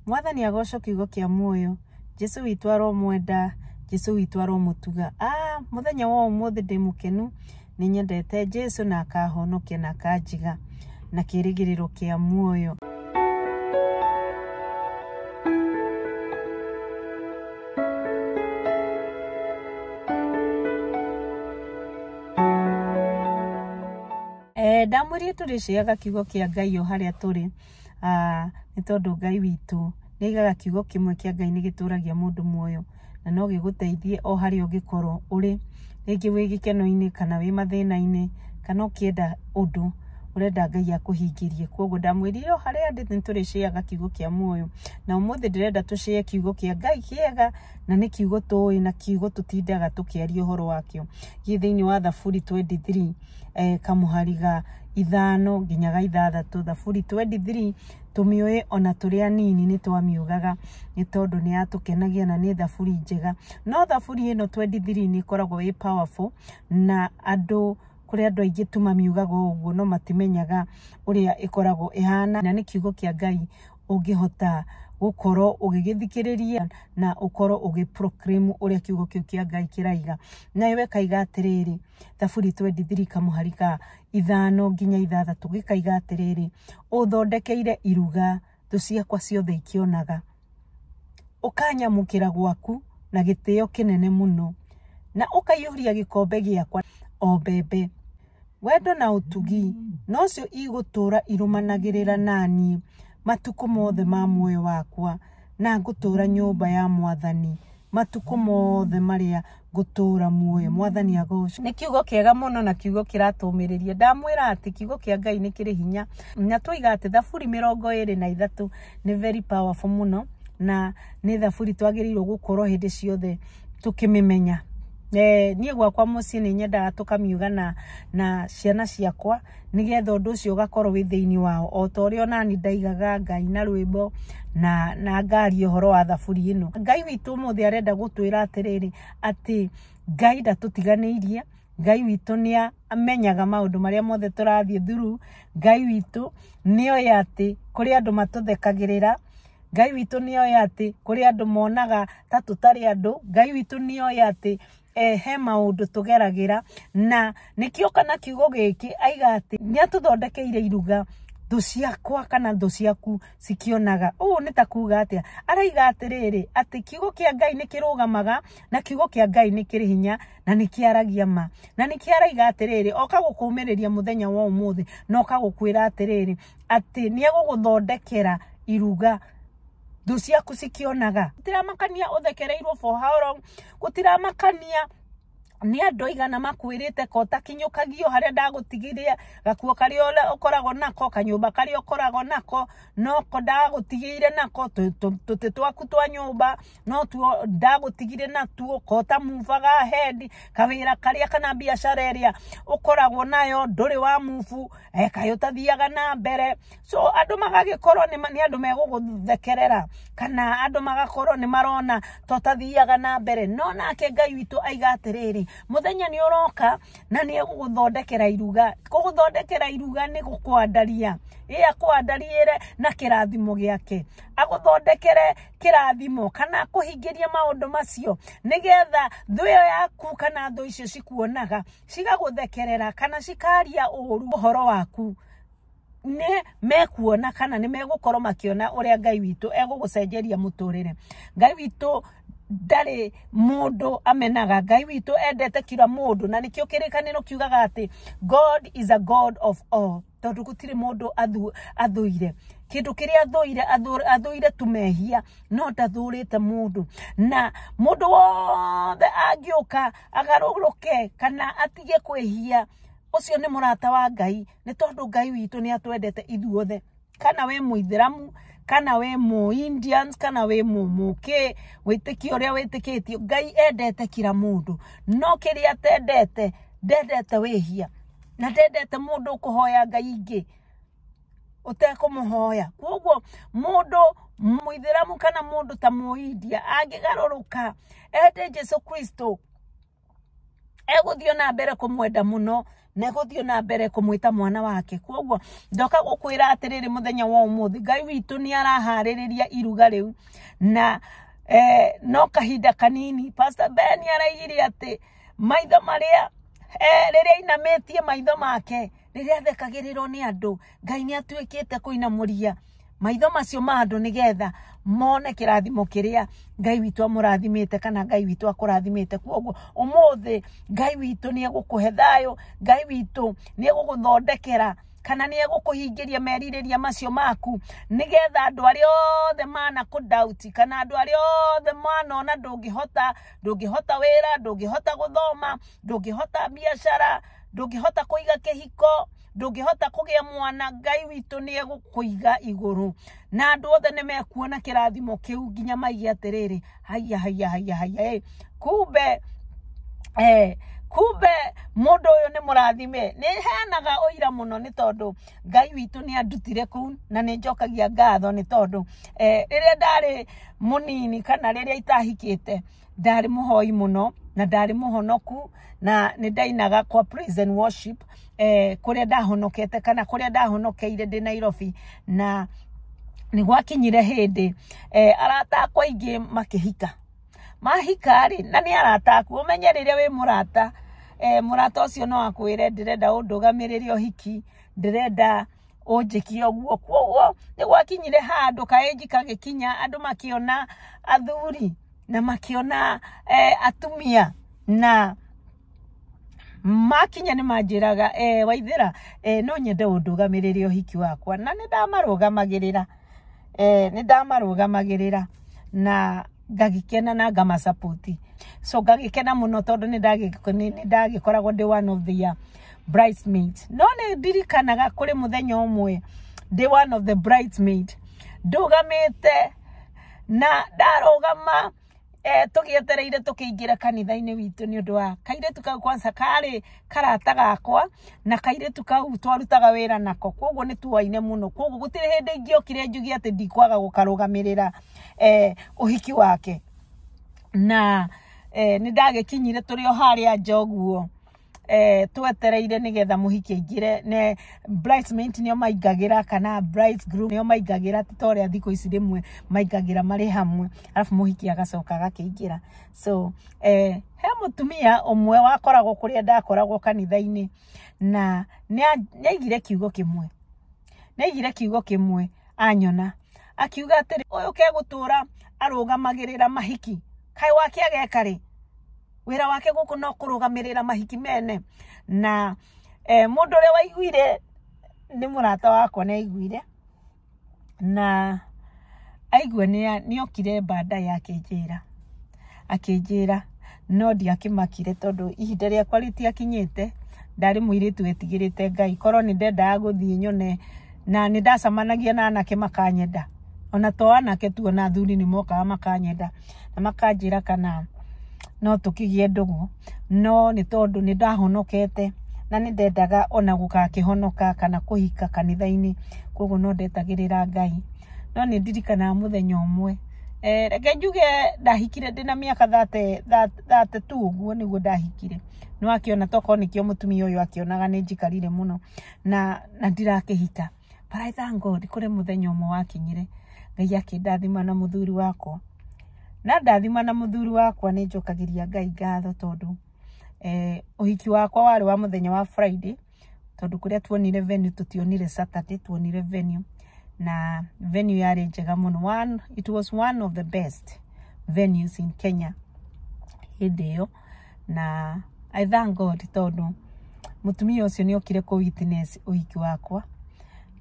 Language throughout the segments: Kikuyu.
Mwathani agocwo kiugo kĩa muoyo. Jesu witũ aromwenda, Jesu witũ aromutuga. Muthenya wa ũmũthĩ ndĩ mũkenu, nĩ nyendete Jesu na akahonokia na akanjiga na kĩĩrĩgĩrĩro kĩa muoyo. Ndamwĩrire tũrĩciaga kiugo kĩa Ngai o harĩa tũrĩ, nĩ tondũ Ngai witũ nĩ aigaga kiugo kĩmwe kĩa Ngai nĩ gĩtũragia mũndũ muoyo na no gĩgũteithie o harĩa ũngĩkorwo ũrĩ, rĩngĩ wĩ gĩkeno-inĩ kana wĩ mathĩna-inĩ kana ũkĩenda ũndũ ũrenda Ngai akũhingĩrie. Koguo ndamwĩrire o harĩa ndĩ nĩ tũrĩciaga kiugo kĩa muoyo, na ũmũthĩ ndĩrenda tũcie kiugo kĩa Ngai kĩega, na nĩ kiugo tũĩ na kiugo tũtindaga tũkĩaria ũhoro wakĩo. Gĩ thĩinĩ wa Thaburi 23 kamũhari ga 5 nginya ga 6. Thaburi 23 tũmĩũĩ ona tũrĩ anini nĩ twamiugaga nĩ tondũ nĩ yatũkenagia na nĩ thaburi njega. No thaburi ĩno 23 nĩ ĩkoragwo ĩ powerful na andũ kũrĩ andũ aingĩ tu mamiugaga ũguo no matimenyaga ũrĩa ĩkoragwo ĩhana, na nĩ kiugo kĩa Ngai ũngĩhota gũkorwo ũgĩgĩthikĩrĩria na ũkorwo ũgĩ proclaim ũrĩa kiugo kĩu kĩa Ngai kĩraiga. Nayo ĩkaiga atĩrĩrĩ, Thaburi 23 kamũhari ka 5 nginya 6 gĩkaiga atĩrĩrĩ, ũthondekeire iruga thũ ciakwa ciothe ikĩonaga, ũkanyamũkĩra gwaku na gĩtĩo kĩnene mũno, na ũkaiyũria gĩkombe gĩakwa o mbembe. Wendo na ũtugi nocio igũtũũra irũmanagĩrĩra naniĩ matukũ mothe ma muoyo wakwa, na ngũtũũra nyũmba ya Mwathani matukũ mothe marĩa ngũtũũra muoyo. Mwathani agocwo. Nĩ kiugo kĩega mũno na kiugo kĩratũmĩrĩria. Ndamwĩra atĩ kiugo kĩa Ngai nĩ kĩrĩ hinya, na twoiga atĩ Thaburi 23 nĩ very powerful mũno, na nĩ thaburi twagĩrĩirwo gũkorwo hĩndĩ ciothe tũkĩmĩmenya. Niĩ gwakwa mũciĩ nĩ nyendaga tũkamiuga na ciana ciakwa nĩgetha ũndũ ũcio ũgakorwo wĩ thĩinĩ wao, o ta ũrĩa onani ndaigaga Ngai na rwĩmbo na ngaria ũhoro wa thaburi ĩno. Ngai witũ ũmũthĩ arenda gũtwĩra atĩrĩrĩ, atĩ Ngai ndatũtiganĩirie, Ngai witũ nĩ amenyaga maũndũ marĩa mothe tũrathiĩ through. Ngai witũ nĩoĩ atĩ kũrĩ andũ matũthekagĩrĩra, Ngai witũ nĩoĩ atĩ kũrĩ andũ monaga ta tũtarĩ andũ, Ngai witũ nĩoĩ atĩ he maũndũ tũgeragĩra, na nĩkĩo kana kiugo gĩkĩ aiga atĩ nĩ atũthondekeire iruga thũ ciakwa kana thũ ciaku cikĩonaga. Ũũ nĩ ta kuga atĩa? Araiga atĩrĩrĩ, atĩ kiugo kĩa Ngai nĩ kĩrũgamaga na kiugo kĩa Ngai nĩ kĩrĩ hinya na nĩ kĩaragia ma, na nĩkĩo araiga atĩrĩrĩ, oka gũkũmĩrĩria mũthenya wa ũmũthĩ na oka gũkwĩra atĩrĩrĩ, atĩ nĩ egũgũthondekera iruga thũ ciaku cikĩonaga. Gũtiramakania ũthekereirwo for how long, gũtiramakania nĩ andũ aigana makwĩrĩte ko ũtakinyũkagio harĩa ndagũtigĩire gakuo karĩa ũkoragwo nako, kanyũmba karĩa ũkoragwo nako noko ndagũtigĩire nako, tũtĩ twaku twa nyũmba no tuo ndagũtigire natuo, ko ũtamubaga head kawĩra karĩa kana biacara ĩrĩa ũkoragwo nayo ndũrĩ wa mubu, kaĩ ũtathiaga na mbere. So andũ magagĩkorwo nĩ andũ megũgũthekerera kana andũ magakorwo nĩ marona ta ũtathiaga na mbere, no nake Ngai witũ aiga atĩrĩrĩ, mũthenya nĩ ũroka na nĩ egũgũthondekera iruga. Gũgũthondekera iruga nĩ gũkwandaria, ĩ akwandarĩre na kĩrathimo gĩake, agũthondekere kĩrathimo kana akũhingĩrie maũndũ macio, nĩgetha thũ ĩyo yaku kana thũ icio cikuonaga cigagũthekerera kana cikaria ũru ũhoro waku, nĩ mekuona kana nĩ megũkorwo makĩona ũrĩa Ngai witũ egũgũcenjeria mũtũrĩre. Ngai witũ ndarĩ mũndũ amenaga, Ngai witũ endete kila mũndũ, na nĩkĩo kĩrĩkanĩro kiugaga atĩ God is a God of all, tondũ gũtirĩ mũndũ athũire. Kĩndũ kĩrĩa athũire, athũire tu mehia, no ndathũrĩte mũndũ. Na mũndũ wothe angĩũka agarũrũke kana atige kwĩhia, ũcio nĩ mũrata wa Ngai, nĩ tondũ Ngai witũ nĩ atwendete ithuothe. Kana wĩ mũithĩramu, kana wĩ mũ Indians, kana wĩ mũkĩ, wĩtĩkio ũrĩa wĩtĩkĩtio, Ngai endete kila mũndũ. No kĩrĩa atendete, ndendete wĩhia, na ndendete mũndũ ũkũhoya Ngai ingĩ ũtekũmũhoya. Koguo mũndũ mũithĩramu kana mũndũ ta mũindia angĩgarũrũka ende Jesu Kristo, egũthiĩ na mbere kũmwenda mũno, Na egũthiĩ na mbere kũmwĩta mwana wake. Koguo ndoka gũkwĩra atĩrĩrĩ mũthenya wa ũmũthĩ, Ngai witũ nĩ araharĩrĩria iruga rĩu na no kahinda kanini. Pastor Ben araigire atĩ maitho marĩa rĩrĩa ainamĩtie maitho make, rĩrĩa athekagĩrĩrwo nĩ andũ, Ngai nĩ atuĩkĩte kũinamũria maitho macio ma andũ nĩgetha mone kĩrathimo kĩrĩa Ngai witũ amũrathimĩte kana Ngai witũ akũrathimĩte. Koguo ũmũthĩ Ngai witũ nĩ egũkũhe thayũ, Ngai witũ nĩ egũgũthondekera kana nĩ egũkũhingĩria merirĩria macio maku, nĩgetha andũ arĩa othe mana kũdauti kana andũ arĩa othe manona ndũngĩhota, ndũngĩhota wĩra, ndũngĩhota gũthoma, ndũngĩhota biacara, ndũngĩhota kũiga kĩhiko, ndũngĩhota kũgĩa mwana, Ngai witũ nĩ egũkũiga igũrũ na andũ othe nĩ mekuona kĩrathimo kĩu nginya maige atĩrĩrĩ, haiya haiya haiya haiya, kumbe kumbe mũndũ ũyũ nĩ mũrathime. Nĩ heanaga ũira mũno nĩ tondũ Ngai witũ nĩ andutire kũu na nĩ njokagia ngatho nĩ tondũ rĩrĩa ndarĩ mũnini kana rĩrĩa itahikĩte ndarĩ mũhoi mũno na ndarĩ mũhonoku na nĩ ndainaga kwa praise and worship kũrĩa ndahonokete kana kũrĩa ndahonokeire ndĩ Nairobi. Na nĩ gwakinyire hĩndĩ arata akwa aingĩ makĩhika, mahika rĩ, na nĩ arata aku, ũmenye rĩrĩa wĩ mũrata mũrata ũcio no akwĩre ndĩrenda ũndũgamĩrĩre ũhiki, ndĩrenda ũnjĩke ũguo. Koguo nĩ gwakinyire handũ kaĩnji gagĩkinya, andũ makĩona athuri na makĩona atumia, na makinya nĩ manjĩraga Waithĩra, no nyende ũndũgamĩrĩre ũhiki wakwa, na nĩ ndamarũgamagĩrĩra, nĩ ndamarũgamagĩrĩra na ngagĩkena na ngamasapoti. So ngagĩkena mũno tondũ nĩ ndagĩkoragwo ndĩ one of the bridesmaids. No nĩ ndirikanaga kũrĩ mũthenya ũmwe ndĩ one of the bridesmaid ndũgamĩte na ndarũgama tũgĩetereire tũkĩingĩra kanitha-inĩ witũ nĩ ũndũ wa kairĩtu kau, kwanza karĩ karata gakwa na kairĩtu kau twarutaga wĩra nako, koguo nĩ tuoaine mũno. Koguo gũtirĩ hĩndĩ ingĩokire njuge atĩ ndikwaga gũkarũgamĩrĩra ũhiki wake. Na nĩ ndagĩkinyire tũrĩ o harĩa nja ũguo twetereire nĩgetha mũhiki aingĩre. Ne bridesmaid nĩo maingagĩra kana bridegroom nĩo maingagĩra, ti ta ũrĩa thikũ ici rĩmwe maingagĩra marĩ hamwe arabu mũhiki agacoka agakĩingĩra. So he mũtumia ũmwe wakoragwo kũrĩa ndakoragwo kanitha-inĩ na nĩ aigire kiugo kĩmwe, nĩ aigire kiugo kĩmwe anyona, akiuga atĩrĩ, ũyũ kegũtũra arũgamagĩrĩra mahiki, kaĩ wake ageka rĩ, wĩra wake gũkũ no kũrũgamĩrĩra mahiki mene. Na mũndũ ũrĩa waiguire nĩ mũrata wakwa, nĩ aiguire na aigua nĩ okire baadaye akĩnjĩra, akĩnjĩra no ndiakĩmakire tondũ ihinda rĩakwa rĩtiakinyĩte. Ndarĩ mũirĩtu wetigĩrĩte Ngai, korwo nĩ ndendaga gũthiĩ nyone, na nĩ ndacemanagia na anake makanyenda, ona to anake tu, ona athuri nĩ mokaga makanyenda na makanjĩra kana no tũkĩgĩe ndũgũ, no nĩ tondũ nĩ ndahonokete na nĩ ndendaga ona gũgakĩhonoka kana kũhika kanitha-inĩ, koguo no ndetagĩrĩra Ngai. No nĩ ndirikanaga mũthenya ũmwe reke njuge ndahikire ndĩna mĩaka 32 ũguo nĩguo ndahikire. Nĩ wakĩona tokorwo nĩkĩo mũtumia ũyũ akĩonaga nĩ njikarire mũno na ndirakĩhika. But I thank God kũrĩ mũthenya ũmwe wakinyire Ngai akĩndathima na mũthuri wakwa, na ndathima na mũthuri wakwa nĩ njokagĩria Ngai ngatho tondũ ũhiki wakwa warĩ wa mũthenya wa Friday, tondũ kũrĩa tuonire venue tũtionire Saturday, tuonire venue na venue yarĩ njega mũno. It was one of the best venues in Kenya hĩndĩ ĩyo, na I thank God tondũ mũtumia ũcio nĩ okire kũ witness ũhiki wakwa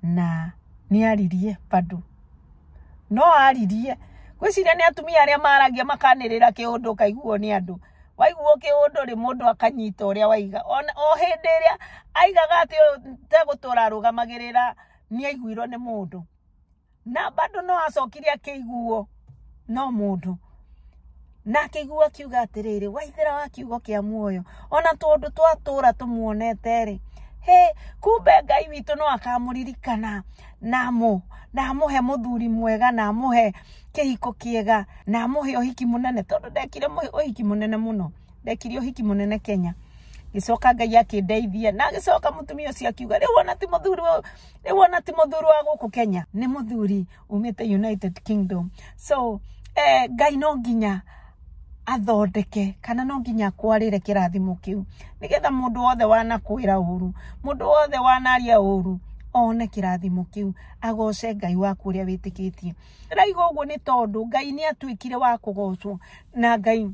na nĩ aririe bado, no aririe. Ngwĩciria nĩ atumia arĩa maragia makanĩrĩra kĩũndũ ũkaiguo nĩ andũ, waiguo kĩũndũ rĩ mũndũ akanyita ũrĩa waiga. O hĩndĩ ĩrĩa aigaga atĩ ũyũ tegũtũra arũgamagĩrĩra nĩ aiguirwo nĩ mũndũ, na bado no acokire akĩiguo no mũndũ, na akĩigua akiuga atĩrĩrĩ, Waithĩra wa kiugo kĩa muoyo, ona tondũ twatũra tũmuonete rĩ, he kumbe Ngai witũ no akamũririkana na amũhe mũthuri mwega, na amũhe kĩhiko kĩega, na amũhe ũhiki mũnene, tondũ ndekire ũhiki mũnene mũno, ndekire ũhiki mũnene Kenya. Gĩcoka Ngai akĩndeithia na gĩcoka mũtumia ũcio akiuga rĩu ona ti mũthuri rĩu ona ti mũthuri wa gũkũ Kenya, nĩ mũthuri umĩte United Kingdom. So Ngai no nginya athondeke kana no nginya akwarĩre kĩrathimo kĩu nĩgetha mũndũ wothe wanakwĩra ũru, mũndũ wothe wanaria ũru one kĩrathimo kĩu, agoce Ngai waku ũrĩa wĩtĩkĩtie. Ndĩraiga ũguo nĩ tondũ Ngai nĩ atuĩkire wa kũgocwo, na Ngai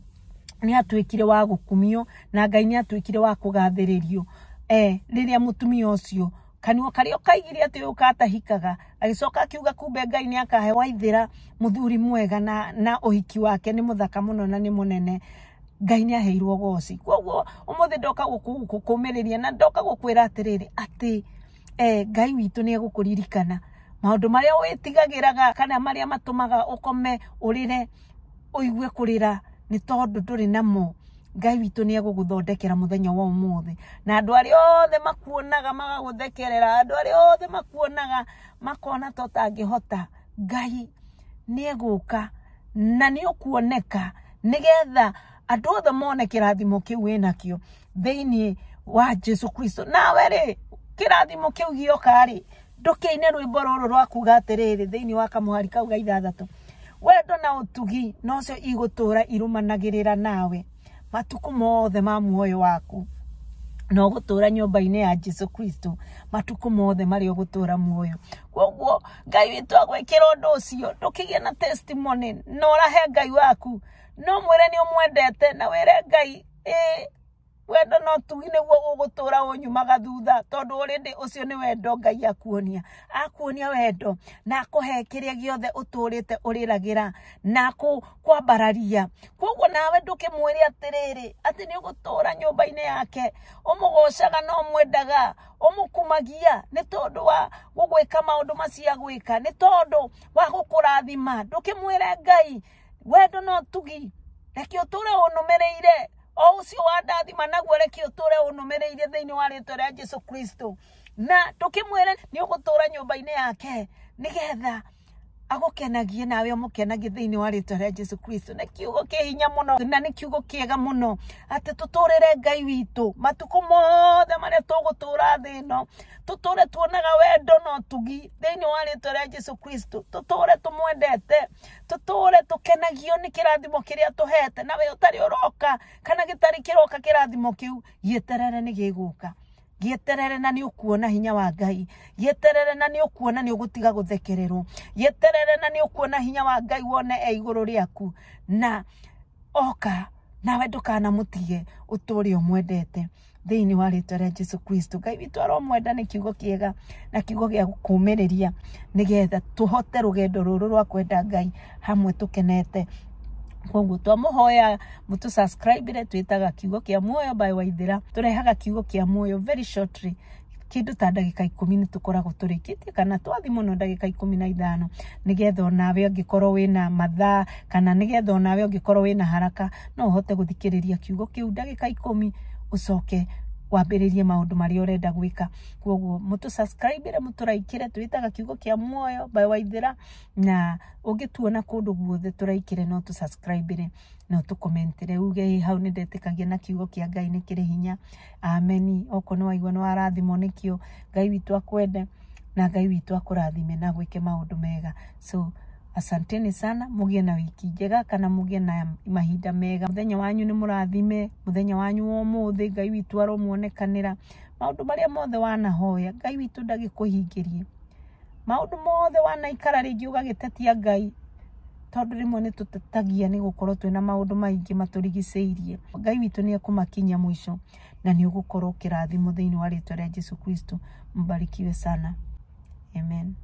nĩ atuĩkire wa gũkumio, na Ngai nĩ atuĩkire wa kũgathĩrĩrio. Rĩrĩa mũtumia ũcio kanua karĩa kaigire atĩ ũyũ katahikaga, agĩcoka akiuga kumbe Ngai nĩ akahe Waithĩra mũthuri mwega na ũhiki wake nĩ mũthaka mũno na nĩ mũnene. Ngai nĩ aheirwo goci. Koguo ũmũthĩ ndoka gũkũmĩrĩria na ndoka gũkwĩra atĩrĩrĩ atĩ Ngai witũ nĩ egũkũririkana maũndũ marĩa wĩtigagĩraga kana marĩa matũmaga ũkome ũrĩre ũigue kũrĩra nĩ tondũ ndũrĩ namo. Ngai witũ nĩ egũgũthondekera mũthenya wa ũmũthĩ, na andũ arĩa othe makuonaga magagũthekerera, andũ arĩa othe makuonaga makona ta ũtangĩhota, Ngai nĩ egũka na nĩ ũkuoneka nĩgetha andũ othe mone kĩrathimo kĩu wĩnakĩo thĩinĩ wa Jesu Kristo. Nawe rĩ, kĩrathimo kĩu gĩoka rĩ, ndũkĩine rwĩmbo rũrũ rwa kuga atĩrĩrĩ thĩinĩ wa kamũhari kau ga 6, wendo na ũtugi nocio igũtũra irũmanagĩrĩra nawe matukũ mothe ma muoyo waku, na ũgũtũra nyũmba-inĩ ya Jesu Kristo matukũ mothe marĩa ũgũtũra muoyo. Koguo Ngai witũ agwĩkĩra ũndũ ũcio, ndũkĩgĩe na testimony na ũrahe Ngai waku, no mwĩre nĩ ũmwendete na wĩre Ngai wendo no tugi nĩguo ũgũtũra ũnyumaga thutha, tondũ already ũcio nĩ wendo Ngai akuonia, akuonia wendo na akũhe kĩrĩa gĩothe ũtũrĩte ũrĩragĩra na kwambararia. Koguo nawe ndũkĩmwĩre atĩrĩrĩ atĩ nĩ ũgũtũra nyũmba-inĩ yake, ũmũgocaga na ũmwendaga, ũmũkumagia nĩ tondũ wa gũgwĩka maũndũ macio agwĩka, nĩ tondũ wa gũkũrathima. Ndũkĩmwĩre Ngai wendo no tugi, reke ũtũre ũnũmĩrĩire o ũcio wandathima naguo, reke ũtũre ũnũmĩrĩire thĩinĩ wa rĩtwa rĩa Jesu Kristo. Na ndũkĩmwĩre nĩ ũgũtũra nyũmba-inĩ yake nĩgetha agũkenagie nawe ũmũkenagie thĩinĩ wa rĩtwa rĩa Jesu Kristo. Nĩ kiugo kĩ hinya mũno na nĩ kiugo kĩega mũno atĩ tũtũrĩre Ngai witũ matukũ mothe marĩa tũgũtũra thĩ ĩno, tũtũre tuonaga wendo na ũtugi thĩinĩ wa rĩtwa rĩa Jesu Kristo, tũtũre tũmwendete, tũtũre tũkenagio nĩ kĩrathimo kĩrĩa tũhete. Nawe ũtarĩ ũroka kana gĩtarĩ kĩroka kĩrathimo kĩu, gĩeterere nĩ gĩgũka, gĩeterere na nĩ ũkuona hinya wa Ngai, gĩeterere na nĩ ũkuona nĩ ũgũtiga gũthekererwo, gĩeterere na nĩ ũkuona hinya wa Ngai wone e igũrũ rĩaku. Na oka nawe ndũkanamũtige, ũtũre ũmwendete thĩinĩ wa rĩtwa rĩa Jesu Kristo. Ngai witũ aromwenda nĩ kiugo kĩega na kiugo gĩa gũkũmĩrĩria nĩgetha tũhote rũgendo rũrũ rwa kwenda Ngai hamwe tũkenete. Koguo twamũhoya mũtũ subscribe, twĩtaga Kiugo kĩa Muoyo by Waithĩra, tũrehaga kiugo kĩa muoyo very shortly, kĩndũ ta ndagĩka 10 nĩ tũkoragwo tũrĩkĩtie, kana twathi mũno ndagĩka 15, nĩgetha onawe ũngĩkorwo wĩna mathaa kana nĩgetha onawe ũngĩkorwo wĩna haraka no ũhote gũthikĩrĩria kiugo kĩu ndagĩka 10 ũcoke wambĩrĩrie maũndũ marĩa ũrenda gwĩka. Koguo mũtũ subscribe, mũtũraikĩre, twĩtaga Kiugo kĩa Muoyo by Waithĩra, na ũngĩtuona kũndũ guothe tũraikĩre no tũ subscribe no tũkomentire uge hau nĩ ndetĩkagia na kiugo kĩa Ngai nĩ kĩrĩ hinya. Ameni. Okorwo nĩ waigua nĩ warathimwo nĩkĩo, Ngai witũ akwende na Ngai witũ akũrathime na gwĩke maũndũ mega. So asanteni sana, mũgĩe na wiki njega kana mũgĩe na mahinda mega. Mũthenya wanyu nĩ mũrathime, mũthenya wanyu wa ũmũthĩ Ngai witũ aromuonekanĩra. Maũndũ marĩa mothe wanahoya Ngai witũ ndagĩkũhingĩrie, maũndũ mothe wanaikara rĩngĩ ũgagĩtetia Ngai, tondũ rĩmwe nĩ tũtetagia nĩ gũkorwo twĩna maũndũ maingĩ matũrigicĩirie. Ngai witũ nĩ ekũmakinyia mũico na nĩ ũgũkorwo ũkĩrathimwo thĩinĩ wa rĩtwa rĩa Jesu Kristo. Mbarikiwe sana. Amen.